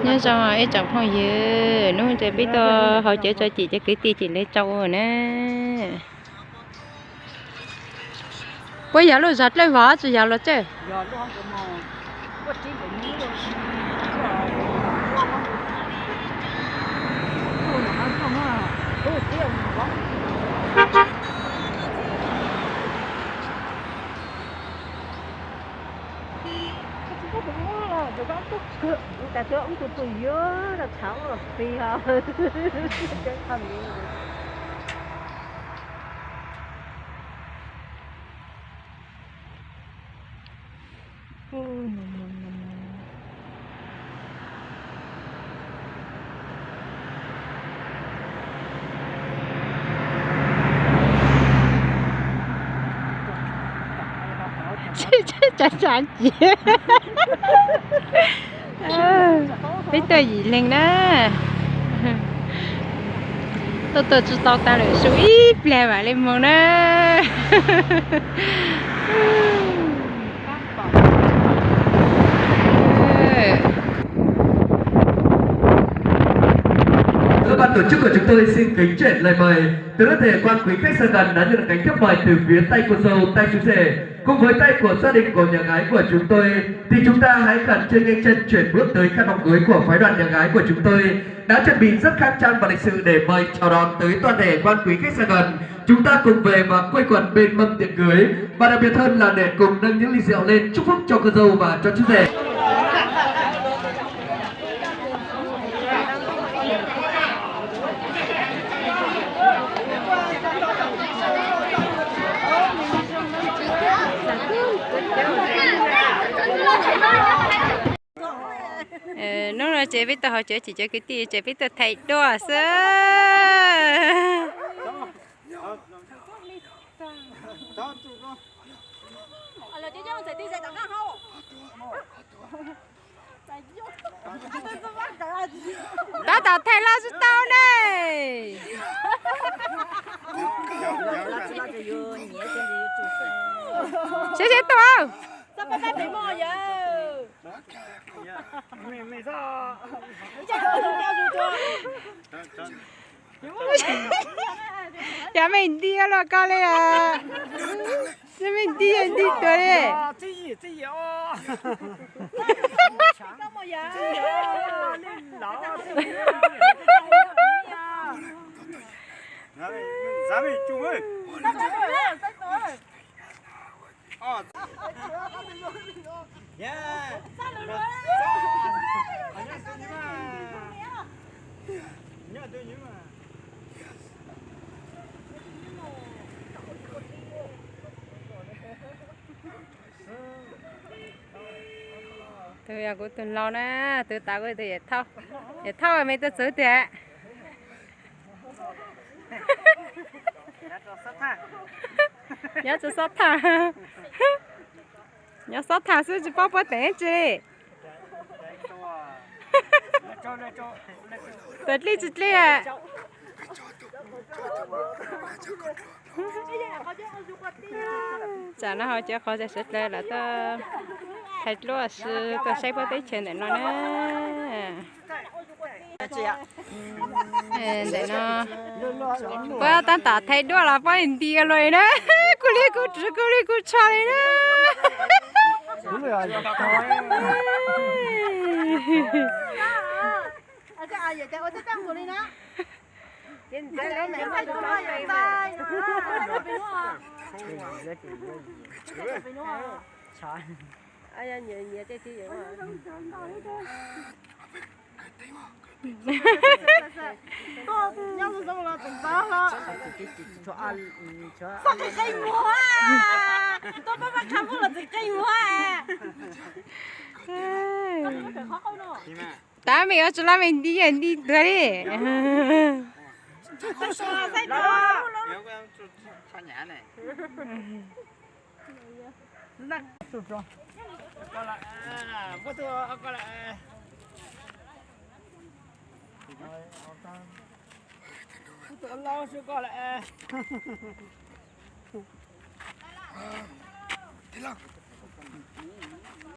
Nyob zoo ib tsoom phooj ywg, hnub no ces peb tuaj haus cawv tso cim cov kwv tij cim ntev tso na. Puas yog lub zos Dlawj Vos tsis yog los tsev? Tsav tsav ci. Peb tuaj yim leeg na. Tuaj tuaj tsis tau tag lawm, su ib pliag mam li mus na. Các ban tổ chức của chúng tôi xin kính chuyển lời mời từ các thế hệ quan quý khách xa gần đã nhận được cánh thiếp mời từ phía tay cô dâu, tay chú rể, cùng với tay của gia đình của nhà gái của chúng tôi, thì chúng ta hãy khẩn trương nhanh chân chuyển bước tới căn phòng cưới của phái đoàn nhà gái của chúng tôi đã chuẩn bị rất khang trang và lịch sự để mời chào đón tới toàn thể quan quý khách xa gần. Chúng ta cùng về và quây quần bên mâm tiệc cưới, và đặc biệt hơn là để cùng nâng những ly rượu lên chúc phúc cho cô dâu và cho chú rể. Hnub no ces peb tuaj haus cawv cim cov kwv tij ces peb tuaj thaiv duaj xwb. Tab tom thaiv los tsis tau ne. Seb seb tuaj. Cov me nti los koj li, cov me nti nti tuaj li. Tus yog kuv tus laus na, tus tas kuv tus yawm thauj. Yawm thauj me tuaj txug tiag. Nyob txog xob tham, nyob xob tham xwb tsis paub puab teev tsi. Tus dlij tsis dlij. Tsam no haus cawv qhov sawv dlawg lawm, tuaj thaiv duaj sis tuaj saib puab teb chaws ntawm no na. Ntawm no puab tab tom thaiv duaj los puab nti luaj li na. Kuj li kuj tsw kuj li kuj tsho li na. Tab meeg ua tsis laj me nti yawg nti tuag li.